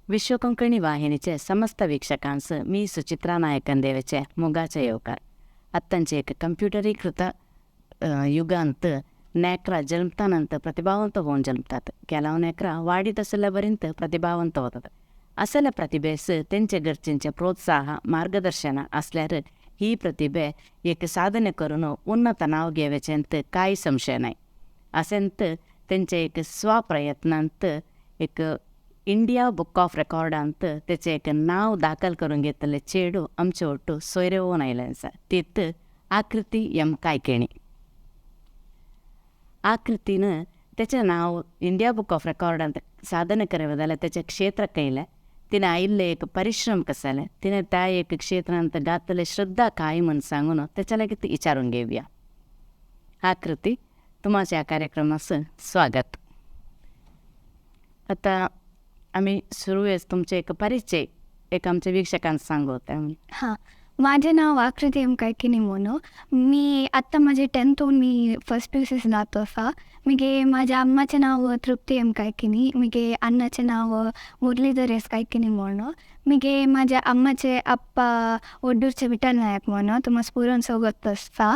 विश्व कोंकणी वाहिनीचे समस्त वीक्षकांस मी सुचित्रा नायकन देवेचे मोगाचे येवकार. आत्तांचे एक कंप्युटरीकृत युगांत नेकरा जल्मतानंतर प्रतिभावंत होऊन जल्मतात. ಕೆಲವು नेकरा वाडीत आशिल्ल्या प्रतिभावंत होतात. असल्या प्रतिभेस तेंचे गरजेंचे प्रोत्साह मार्गदर्शन असल्यार ही प्रतिभे एक साधने करून उन्नत नाव घेवचेंत कांय संशय नाही. असेंत तेंचे एक स्वप्रयत्नांत एक इंडिया बुक ऑफ रेकॉर्डांत तेचें एक नांव दाखल करून घेतलें चेडूं आमचे ಒಟ್ಟು सोयरे होवन आयलें आसा. तीत आकृती एम कायकिणी. आकृतीन तेचें नांव इंडिया बुक ऑफ रेकॉर्डांत साधने करवे जाल्यार तेचें क्षेत्र कयलें, तिणें आयिल्लें एक परिश्रम कशें, तिणें त्या एक क्षेत्रांत घातलें श्रद्धा काय म्हूण सांगून तेच्या लागीं ती विचारून घेवया. आकृती, तुमच्या ह्या कार्यक्रमास स्वागत. आतां आमी सुरवेस तुमचे एक परिचय एक आमच्या वीक्षकांक सांगू. हां, माझे नाव आकृती एम कायकिनी म्हणून. मी आत्ता माझे टेन्थ होऊन मी फर्स्ट पी यू सी जातो आसा. मगे माझ्या अम्माचें नांव तृप्ती एम कायकिनी, मगे अण्णाचें नांव मुरलीधर एस कायकिनी म्हणून. मगे माझ्या अम्माचे अप्पा वड्डूरचे विठ्ठल नायक म्हणून, तुमा पुरोन सोगत आसता.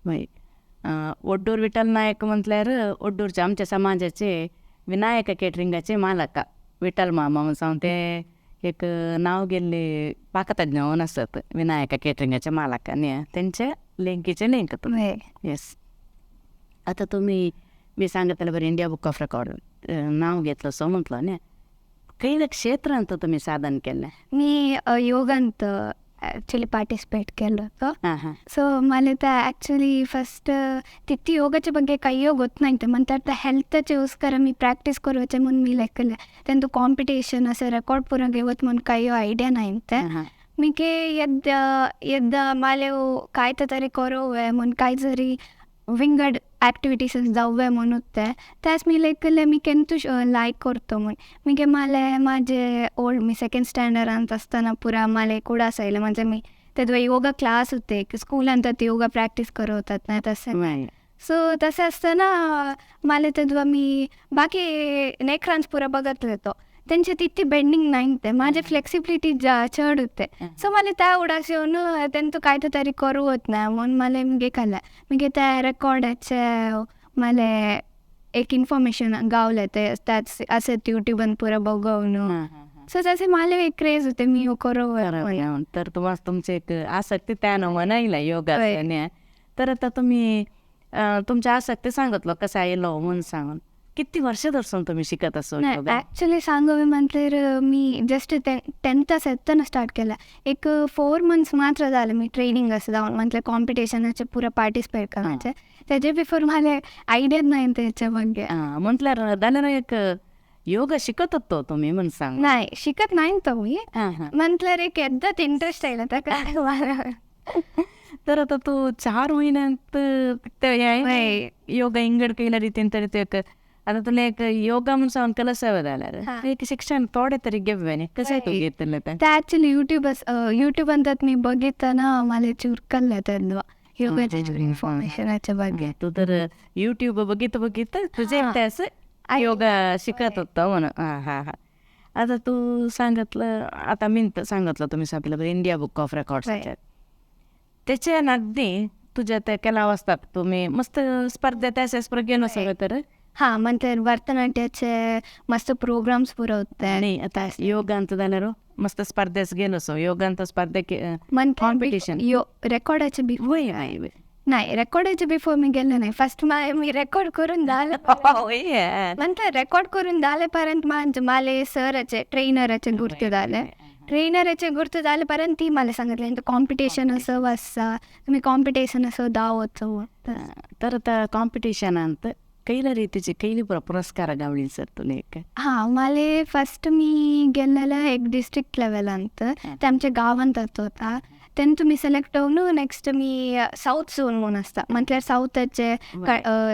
मागीर वड्डूर विठ्ठल नायक म्हटल्यार वड्डूरचे आमच्या समाजाचे विनायक केटरिंगाचे मालक विठ्ठल मामा म्हूण सांग ते एक नांव गेल्ले पाकतज्ञ आसत विनायक केटरिंगाचे मालक न्ही तेंचे लेंकीचे लेंक तुमी. येस. आतां तुमी मी सांगतले बरें इंडिया बुक ऑफ रेकॉर्ड नांव घेतलं सो म्हटलो न्ही, खंयल्या क्षेत्रांत तुमी साधन केलें? मी योगांत ॲक्च्युली पार्टिसिपेट केलं होतं. हां हां. ಸೊ मला ते ॲक्च्युली फस्ट तितली योगाच्या ಬಗ್ಗೆ ಕೈಯೋ ಗೊತ್ತಾಯ್ತು. ಮತ್ತು ಅರ್ಥ हेल्थाचेಗೋस्ಕರ मी प्रॅक्टीस करूचे म्हणून मी लेकले तेंतु कॉम्पिटिशन असं रेकॉर्ड पुरा घेवत म्हणून काही आयडिया नाही ते. हां. मीगे येद्द येद्द माले काय तरी करोवे म्हणून काय जरी विंगड ॲक्टिविटीज जाववे म्हणून ते त्यास मी लेकले मी केंतू लायक करतो म्हणून. मीगे माले माझे ओल्ड मी सेकंड स्टँडर्डांत आसतना पुरा माले कुडास आयले, म्हणजे मी तेदवा योगा क्लास होते स्कूलांत योगा प्रॅक्टीस करवतात ना तसे. सो तसं असताना मला तेदवा मी बाकी नेकरांच पुरा बघत होतो त्यांचे तितकी बेंडिंग नाही ते, माझे फ्लेक्सिबिलिटी चड होते. सो मला त्या उडास येऊन त्यांचं काय तरी करू होत नाही म्हणून मला मगे खाल्लं. मगे त्या रेकॉर्डाचे मला एक इन्फॉर्मेशन गावलं ते त्याच असं युट्यूबान पुरा बघवून. सो तसे मला एक क्रेज होते मी करू. तर तुम्हाला तुमचे एक आसक्ती त्यानं म्हणायला योगा. तर आता तुम्ही तुमच्या आसक्ती सांगितलं कसं आयलो म्हणून सांगून किती वर्ष धरसून तुम्ही शिकत असो? ॲक्च्युली सांगावे म्हटल्यार मी जस्ट टेन्थ आसतना स्टार्ट केला. एक 4 मंथ्स मात्र झालं मी ट्रेनिंग असं जाऊन म्हटलं कॉम्पिटिशनाचे पुरा पार्टिसिपेट करायचे. त्याच्या बिफोर मला आयडिया नाही त्याच्या ಬಗ್ಗೆ. म्हटल्यार जाल्यार एक योगा शिकत होतो तुम्ही म्हणून सांग. नाही शिकत नाही तो मी, म्हटल्यार एक एकदाच इंटरेस्ट आयला ताका. तर आता तू 4 महिन्यांत योगा इंगड केल्या रितीन तरी ते आता तुला एक योगा म्हणून सांगून कला सवय जाल्यार एक शिक्षण थोडे तरी घेवे न्ही, कशें तूं घेतलें तें? ते ॲक्च्युली युट्यूब अंतात मी बघितना मला चुरकल्लें तेन्ना योगाचे इन्फॉर्मेशनाच्या ಬಗ್ಗೆ. तू तर युट्यूब बघित बघित तुझे एकटें योगा शिकत होतो म्हणून. हां हां हां. आता तू सांगितलं, आता मी सांगितलं तुम्ही सांगितलं इंडिया बुक ऑफ रेकॉर्ड्स त्याच्या नागदी तुझ्या त्या केला असतात तुम्ही मस्त स्पर्धेत त्याच गेलो सगळं तर. हां, म्हणजे भरतनाट्याचे मस्त प्रोग्राम्स पुरवते. नाही आता योगांत जाल्यार मस्त स्पर्धेच गेलो सो योगांत स्पर्धे कॉम्पिटिशन यो रेकॉर्डाचे बिफोर नाही, रेकॉर्डाचे बिफोर मी गेले नाही. फर्स्ट मी रेकॉर्ड करून झालं नंतर रेकॉर्ड करून झाल्यापर्यंत माले सराचे ट्रेनराचे गुर्त झाले. ट्रेनराचे गुर्त झाल्यापर्यंत ती मला सांगितलं कॉम्पिटिशन असं वाचता तुम्ही कॉम्पिटिशन असं दावत. तर आता कॉम्पिटिशनांत कैला रीतीचे कैली पुरस्कार गावली सर तुला एक? हां, मला फर्स्ट मी गेलेलं एक डिस्ट्रिक्ट लेवलांत ते आमच्या गावांत होता. तेन्ना तुमी सिलेक्ट होऊन नेक्स्ट मी साऊथ झोन म्हणून आसता म्हटल्यार साऊथाचे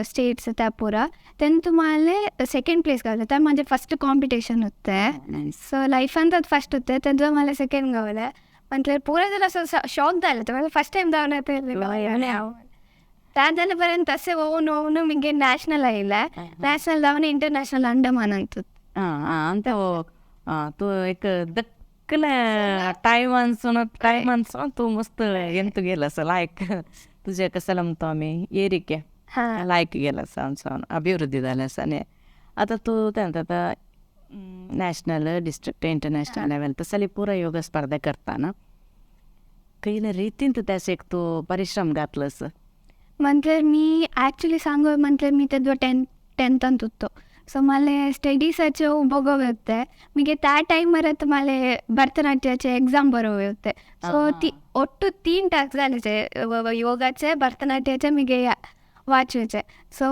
स्टेट्स त्या पुरा तेन्ना तुम्हाला सेकंड प्लेस गावले. ते म्हाजें फर्स्ट कॉम्पिटिशन होते. सो लायफान तर फर्स्ट होते तेन्ना मला सेकंड गावले. म्हटल्यार पुरा जर असं शॉक जालें ते फर्स्ट टायम जावन येता. त्या जाल्यापर्यंत तशें होऊन होऊन मुगे नॅशनल आयलें. नॅशनल जावन इंटरनॅशनल अंडमान अंत. हां, तू एक दक्कल टायमान टायमान तू मस्त ಎಂತು गेलं असं लायक तुझे कसं म्हणतो आम्ही एरिके लायक गेलं असं अभिवृद्धी झालं असं. आणि आता तू त्यानंतर आता नॅशनल डिस्ट्रिक्ट इंटरनॅशनल लेवल तसली पुरा योग स्पर्धा करताना कैला रीतीन त्यास एक तू परिश्रम घातलंस. म्हटल्यार मी ॲक्च्युली सांगू म्हटल्यार मी तेदो टेंथांत होतो. सो मला स्टडीसाचे बघवे होते ಮಗೆ त्या टायमार आतां मला भरतनाट्याचे एग्जाम बरोवे होते. सो ती ಒಟ್ಟು 3 टास्क जालेचे, योगाचे, भरतनाट्याचे, मिगे वाचूचे. सो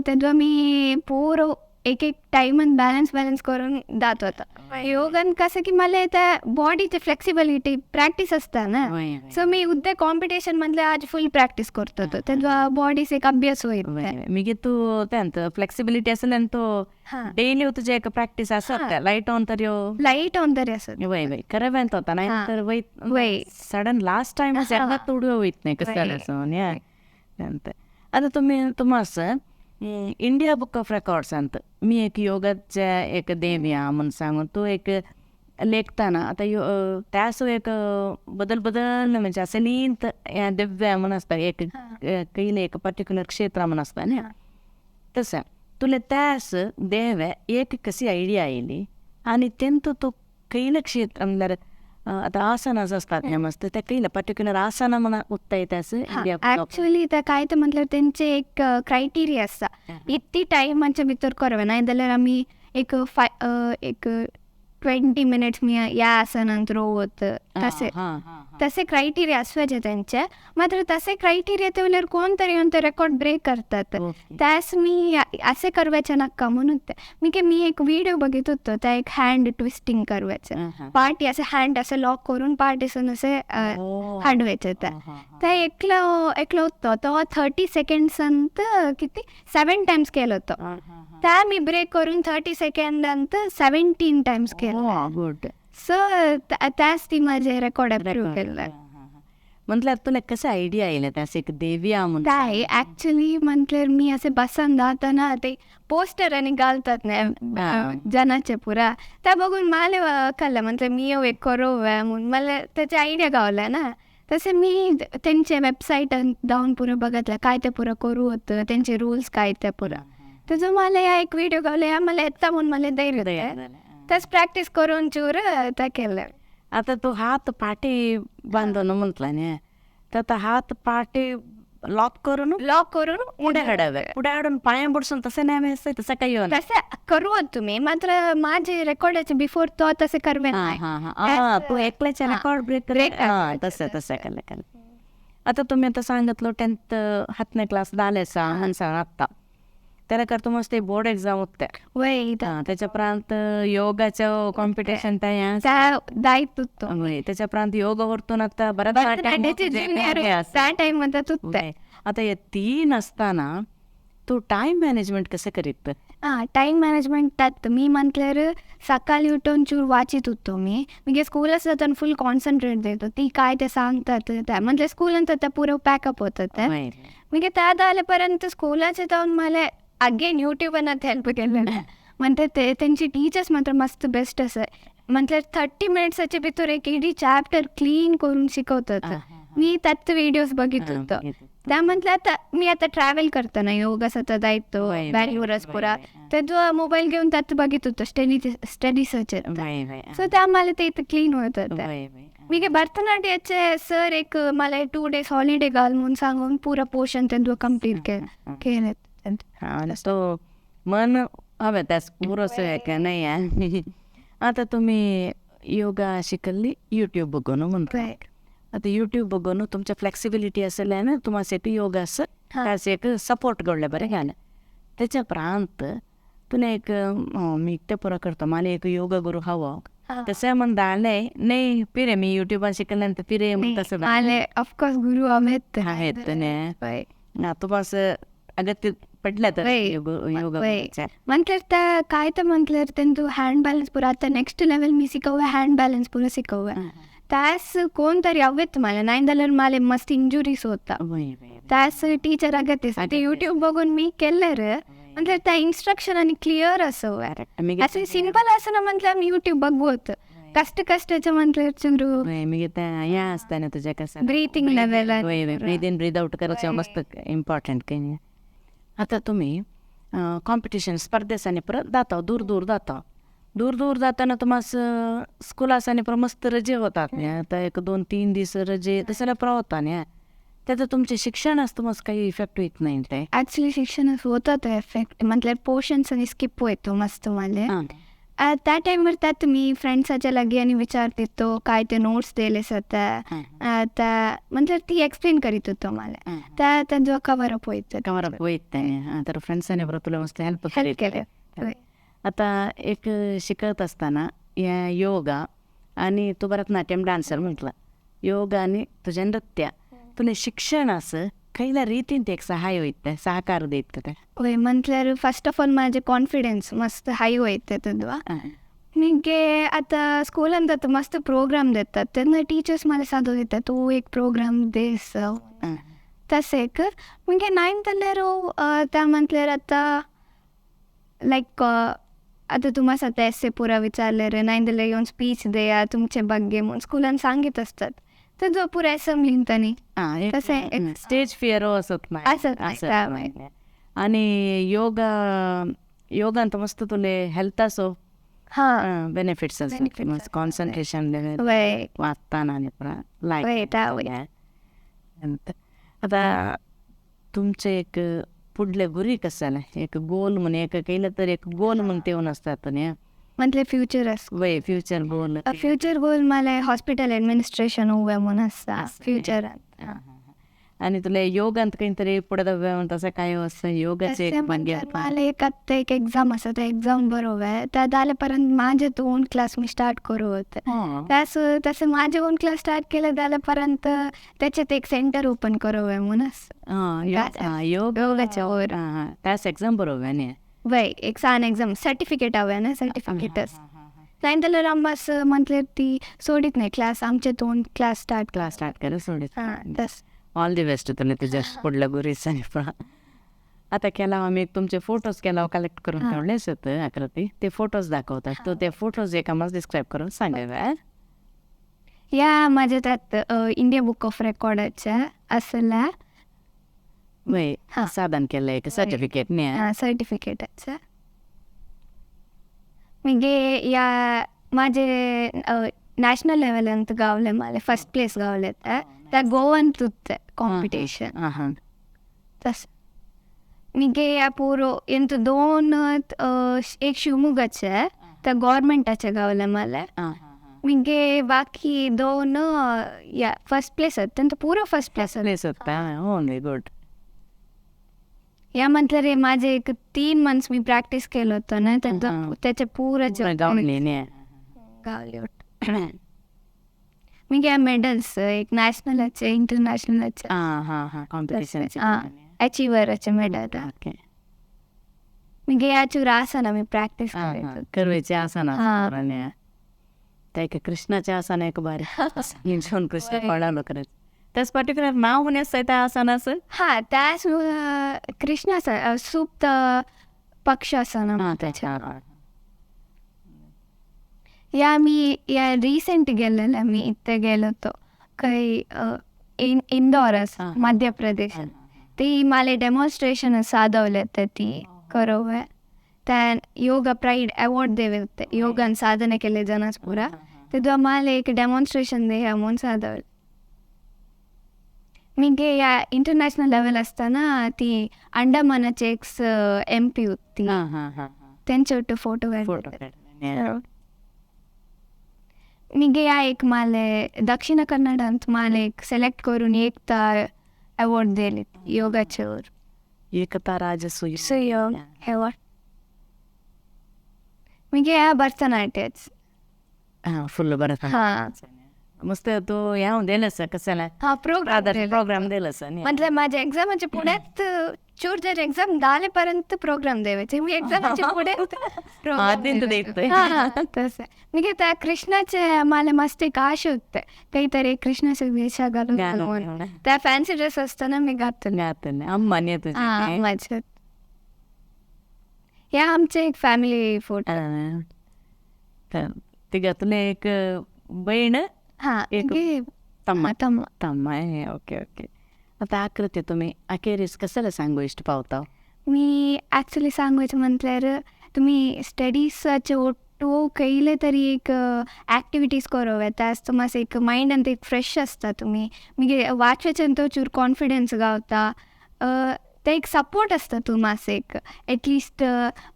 तेदो मी पुरो एक एक टायमान बॅलन्स बॅलन्स करून जात होता. योगान कसं की मला त्या बॉडीचे फ्लेक्सिबिलिटी प्रॅक्टीस असता ना, सो मी उद्या कॉम्पिटिशन मधले आज फुल प्रॅक्टीस करतो होतो, तेव्हा बॉडीस एक अभ्यास होईल. मिगे तू त्यांत फ्लेक्सिबिलिटी असेल आणि तो डेली तुझे एक प्रॅक्टीस असत लाईट ऑन तरी लाईट ऑन तरी असत. वय वय खरं वेंत होता नाही तर वय वय सडन लास्ट टाइम सगळ्यात उडव होईत नाही कसं असं. आता तुम्ही तुम्हाला इंडिया बुक ऑफ रेकॉर्ड्स अंत मी एक योगाचे एक देवी म्हणून सांगून तो एक लेखताना आता यो त्यास एक बदल बदल म्हणजे असं लींत दिव्य म्हणून असता एक कैले एक पर्टिक्युलर क्षेत्र म्हणून असता ना, तसं तुला त्यास देव एक कशी आयडिया आयली आणि तेंत तो कैलं क्षेत्र म्हणल्यार आता आसनास असतात हे मस्त त्या कैलं पर्टिक्युलर आसना म्हणा उत्ता त्यास. ॲक्च्युली त्या काय ते म्हटल्यार तेंचे एक क्रायटेरिया आसता, इतली टायमाच्या भितर करवे ना जाल्यार आमी एक एक 20 मिनिट्स मी या आसनांत रोवत तसे तसे क्रायटेरिया असवायचे त्यांचे. मात्र तसे क्रायटेरिया ते जाल्यार कोण तरी येवन ते रेकॉर्ड ब्रेक करतात. त्यास मी असे करवायचे नाका म्हणून मी की मी एक व्हिडिओ बघित होतो, त्या एक हँड ट्विस्टिंग करवायचे, पाटी असे हँड असे लॉक करून पाटीसून असे हाडवायचे. त्या त्या एकलो एकलो होतो तो 30 सेकंड्सांत किती 7 टायम्स केलं होतं, त्या मी ब्रेक करून 30 सेकंडांत 17 टायम्स केलं. गुड. सो त्याच ती माझे रेकॉर्ड अप्रूव्ह केलं. म्हटल्यार तुला कसं आयडिया येयलें त्यास एक देवी म्हणून? काय ॲक्च्युली म्हटल्यार मी असे बसान जाताना ते पोस्टर आनी घालतात न्ही जनाचे पुरा, त्या बघून मला कळलं म्हटलं मी एक करोव म्हणून मला त्याचे आयडिया गावला ना. तसे मी त्यांचे वेबसाईट जाऊन पुरं बघितलं काय ते पुरं करू होतं, त्यांचे रूल्स काय ते पुरं. त्याचं मला या एक व्हिडिओ गावला या मला येता म्हणून मला धैर्य होतं, तस प्रॅक्टीस करून चूर त्या केलं. आता तो हात पाठी बांधून म्हटला न्ही, तर आता हात पाठी लॉक करून लॉक करून पुढे हाडावे, पुढे हाडून पाय बुडसून तसं नाही तसं काही तसं करू तुम्ही, मात्र माझे रेकॉर्डाचे बिफोर तो तसे करवे. तू एकल्याचे रेकॉर्ड ब्रेक तसं तसं केलं केलं. आता तुम्ही आता सांगितलं 10th हातने क्लास झाले सांग आत्ता त्याला करतो मस्त बोर्ड एक्झाम होत्या त्याच्या प्रांत योगाचं कॉम्पिटिशन त्या दायित्व त्याच्या प्रांत योग वरतून आता बऱ्याच टाइम आता हे 3 असताना तू टाइम मॅनेजमेंट कसं करीत? हां, टायम मॅनेजमेंट त्यात मी म्हटल्यार सकाळी उठून चूर वाचित होतो मी, म्हणजे स्कूल आसता तेन्ना फूल कॉन्सन्ट्रेट देतो ती काय ते सांगतात त्या म्हटल्यार स्कुलान तर पुरो पॅकअप होतं ते म्हणजे त्या जाल्यापर्यंत स्कुलाचे जावन मला अगेन यूट्यूबान हेल्प केलेलं. म्हणते ते त्यांची टीचर्स मात्र मस्त बेस्ट आसा, म्हटल्यार 30 मिनिट्साचे भितर एक इडी चॅप्टर क्लीन करून शिकवतात. मी त्यात व्हिडिओज बघित होतो. त्या म्हटलं आता मी आता ट्रॅव्हल करताना योग सतत जायतो बँगलोरच पुरा, तर मोबाईल घेऊन त्यात बघित होतो स्टडीसाचे. सो त्या मला ते इथं क्लीन होत होतं. मी भरतनाट्याचे सर एक मला 2 डेज हॉलिडे घाल म्हणून सांगून पुरा पोर्शन त्यांचं कम्प्लीट केलं. हा, तो मन हवे त्यास पुरोसं का नाही आहे. आता तुम्ही योगा शिकली यूट्यूब बघून म्हणता, आता यूट्यूब बघून तुमच्या फ्लेक्सिबिलिटी असेल ना तुम्हाला एक योगा असं त्यास एक सपोर्ट घडलं बरं घाल. त्याच्या प्रांत तुला एक मी ते पुरा करतो मला एक योग गुरु हवं तसं म्हणता आलंय नाही पिरे मी युट्यूबात शिकल्यानंतर पिरे तसं आले ऑफकोर्स गुरु आहेत आहेत ना तुम्हाला अगत्य पडलं तर योग म्हटल्यार त्या काय तर म्हटल्यार तेंचो हँड बॅलन्स पुरा आता नेक्स्ट लेवल मी शिकवूया हँड बॅलन्स पुरा शिकवूया. त्यास कोण तरी हवेत मला नाही जाल्यार मला मस्त इंजुरीज होता. त्यास टीचर अगत्य ते यूट्यूब बघून मी केलं रे, म्हटल्यार त्या इन्स्ट्रक्शन आनी क्लियर आसो. अशें सिंपल आसना म्हटल्यार आमी यूट्यूब बघवत कष्ट कष्टाचे म्हटल्यार चुरू मागीर तें हें आसता न्ही तुजें कसं breathing level. Breathe in breathe out करचें मस्त इम्पॉर्टंट काही. आता तुम्ही कॉम्पिटिशन स्पर्धेसांनी परत जाता, दूर दूर जाता, दूर दूर जाताना तुम्हास स्कुलासांनी परत मस्त रजे होतात न्ही. आता एक 2-3 दीस रजे तसं पुरो होता न्ही. त्याचा तुमचे शिक्षणास तुम्हाला काही इफेक्ट होत नाही ते? ॲक्च्युली शिक्षणास होता तो इफेक्ट, म्हटल्यार पोर्शन्स आनी स्किप वयतो मस्त माले. त्या टायमार त्यात मी फ्रेंड्साच्या लागीं आनी विचारतितो काय ते नोट्स दिले सता त्या, म्हटल्यार ती एक्सप्लेन करीत होतो मला, त्या ताजो कवर अप वयता. कवर अप वयता. तर फ्रेंड्सांनी बरोबर तुला मस्त हेल्प हेल्प केले. आता एक शिकत असताना या योगा आणि तू भरतनाट्यम डान्सर म्हटलं, योगा आणि तुझ्या नृत्य तुला शिक्षणास खयल्या रीतीन ते एक सहाय वयता, सहकार देत ते? वय म्हटल्यार फर्स्ट ऑफ ऑल माझे कॉन्फिडन्स मस्त हाय वयता तद्वा. मागीर आतां स्कुलान जाता मस्त प्रोग्राम देतात तेन्ना टिचर्स म्हाका सादो दितात तूं एक प्रोग्राम देस तशें एक. मागीर नायन्थ जाल्यार त्या म्हटल्यार आतां लायक आतां तुमास आतां एसे पुरा विचारलें नायन जाल्यार येवन स्पीच देया तुमचे ಬಗ್ಗೆ म्हूण स्कुलान सांगीत आसतात तेजो पुरा एसेंब्लीन तांणी तशें स्टेज फियर असत आसत. आणि योगा योगांत मस्त तुले हेल्थाचो बेनिफिट्स आसतात, मस्त कॉन्सन्ट्रेशन लेवल वाचताना आनी पुरा लायक. आतां तुमचें एक पुडले गुरी कसं जालें, एक गोल म्हूण एक केलं तर एक गोल म्हूण तेवन आसतात न्ही. म्हटल्यार फ्युचर आसा. वय फ्युचर गोल. फ्युचर गोल मला हॉस्पिटल एडमिनिस्ट्रेशन उवे म्हूण आसा फ्युचरान. आणि तुला योगांत खंय तरी फुडें तशें काय आसा योगाचें एक मला एक आत्तां एक एग्जाम आसा, त्या एग्जाम बरोवे त्या जाले पर्यंत माझे ओन क्लास मी स्टार्ट करू होते. तसं माझे ओन क्लास स्टार्ट केले जाल्यार पर्यंत त्याच्यात एक सेंटर ओपन करूया म्हूण आसा योगाच्या वर. त्याच एग्जाम बरोवे न्ही. वय एक सान एग्जाम सर्टिफिकेट हवे ना, सर्टिफिकेटच नाही जाल्यार आमकां म्हटल्यार ती सोडीत नाही क्लास, आमचे दोन क्लास स्टार्ट क्लास स्टार्ट करू सोडीत. तस ऑल the best तुला तुझ्या पुढल्या गुरीसांनी. पण आता केला आम्ही तुमचे फोटोज केला कलेक्ट करून ठेवलेच होते आकृती, ते फोटोज दाखवतात, तो ते फोटोज एका मला डिस्क्राईब करून सांगावे. या माझ्या त्यात इंडिया बुक ऑफ रेकॉर्डाच्या असल्या वय साधन केलं एक सर्टिफिकेट न्ही. सर्टिफिकेटाचं मागीर या माझे नॅशनल लेवलांत गावले मला फर्स्ट प्लेस गावले त्या गोवांत कॉम्पिटिशन. तस मागीर ह्या पुरो इंत दोन एक शिवमोगाचे त्या गव्हर्मेंटाचे गावले मला. मागीर बाकी दोन या फर्स्ट प्लेस तेंचो पुरो फर्स्ट प्लेस प्लेस होता. हो गुड. या म्हटल्यार माझे एक 3 मंथ्स मी प्रॅक्टीस केलं होतं ना त्याचे पुराचे गावले गावले. मागीर मेडल्स एक नॅशनलाचे इंटरनॅशनलाचे कॉम्पिटिशन अचिवराचे मेडल. मागीर ह्या चूर आसन आमी प्रॅक्टीस करवेचे आसन त्या एक कृष्णाचे आसन एक बारी कृष्ण पळालो करत त्याच पर्टिक्युलर नाव म्हण आसता त्या आसनास. हा त्याच कृष्ण आसन सुप्त पक्ष आसन. या मी या रिसेंट गेलेले मी इथे गेलो होतो काही इंदोर मध्य प्रदेश, ती मला डेमॉन्स्ट्रेशन साधवले ते ती करोवे त्या योगा प्राईड अवॉर्ड देवे होते योगान साधने केले जनास पुरा ते मला एक डेमॉन्स्ट्रेशन दे म्हणून साधवले. मागीर या इंटरनॅशनल लेवल असताना ती अंडमानाचे एक एम पी होती त्यांचे ಒಟ್ಟು फोटो काढले. मागीर या एक माले दक्षिण कन्नड अंत माले एक सेलेक्ट करून एकता अवॉर्ड दिले योगाचे वर. एकता राजसूय अवॉर्ड. मागीर या भरतनाट्यच फुल भरतनाट्य मस्त तो ह्या दिलं कसं प्रोग्राम प्रोग्राम दिलं. म्हटलं माझ्या एक्झामाच्या पुण्यात चूर जर एक्झाम जालेपर्यंत प्रोग्राम द्यायचे मी एक्झामाच्या पुढे तसं. मी त्या कृष्णाचे मला मस्त एक आश होते काहीतरी कृष्णाचे वेशा घालून त्या फॅन्सी ड्रेस असताना मी घातलं. माझ्या. हे आमचे एक फॅमिली फोटो. तिगातले एक बहीण हा. एक तम्मा. तम्मा. तम्मा. Okay okay. आता आकृती तुम्ही अखेरीस कसं सांगू इष्ट पावता? मी ॲक्च्युली सांगूचे म्हटल्यार तुमी स्टडीजाचे ಒಟ್ಟು ಕೈಲೆ तरी एक ॲक्टिविटीज करो येता तुमास एक मायंड अंत एक फ्रेश आसता. तुमी मागीर वाचच्यान तो चूर कॉन्फिडन्स गावता. ते एक सपोर्ट आसता तुमास एक एटलिस्ट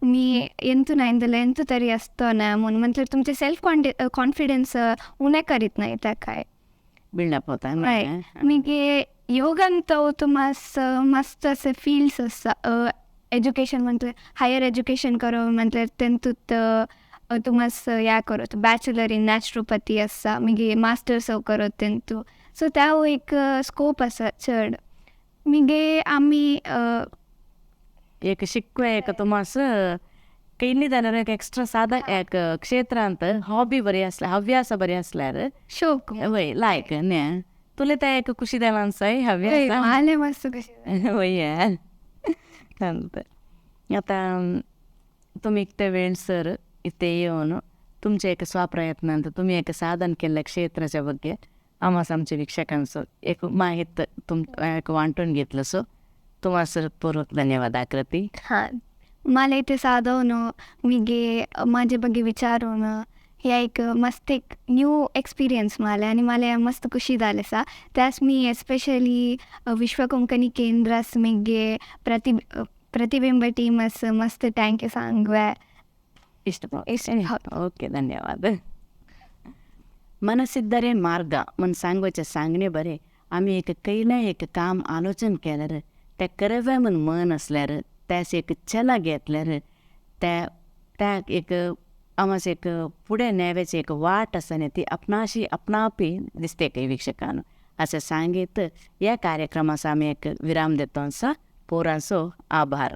मी ಎಂತು ना ಎಂತು तरी असतो ना म्हणून म्हटल्यार तुमचे सेल्फ कॉन्फिडन्स उणें करीत नाही त्या काय. बिल्डअप होता. मागीर योगान तो तुमास मस्त असे फील्ड्स आसता. एज्युकेशन म्हटल्यार हायर एज्युकेशन करो म्हटल्यार तेंतूत तुमास ह्या करत बॅचलर इन नॅचरोपॅथी आसा, मागीर मास्टर्स करत तेंतू. सो त्या एक स्कोप आसा चड. मागीर आमी एक शिकवे एक तुमास ಕೈಲಿ जाल्यार एक एक्स्ट्रा सादा एक क्षेत्रांत हॉबी बरी आसल्यार, हव्यास बरी आसल्यार शोक. वय लायक न्ही तुले ते एक खुशी देलांसय हव्यास. माले मस्त खुशी. वय अंत आतां तुमी इतले वेळ सर इथे येवन तुमचे एक स्वप्रयत्नांत तुमी एक साधन केल्ल्या क्षेत्राच्या ಬಗ್ಗೆ आमास आमच्या वीक्षकांचो एक माहित तुम एक वांटून घेतलं. सो तुम्हाला पूर्वक धन्यवाद आकृती. हां, मला इथे साधवणं मागीर म्हाजे ಬಗ್ಗೆ विचारून हे एक मस्त एक न्यू एक्सपिरियन्स माले आनी मला मस्त खुशी जालें आसा. त्यास मी एस्पेशली विश्व कोंकणी केंद्रास मागीर प्रतिबिंब टीमस मस्त thank you सांगवे. ಇಷ್ಟ. ಇಷ್ಟ. ओके, धन्यवाद. मनसिद्धरे मार्ग म्हण सांगोचे सांगणे बरे आमी एक कैलें एक काम आलोचन केल्यार तें करवे म्हण मन आसल्यार त्यास एक छला घेतल्यार त्या त्या एक आमास एक फुडें नेवेची एक वाट आसा न्ही ती आपणाशी आपणापी दिसते काही वीक्षकान. अशें सांगीत ह्या कार्यक्रमाचो आमी एक विराम दितो आसा. पोरांचो आभार.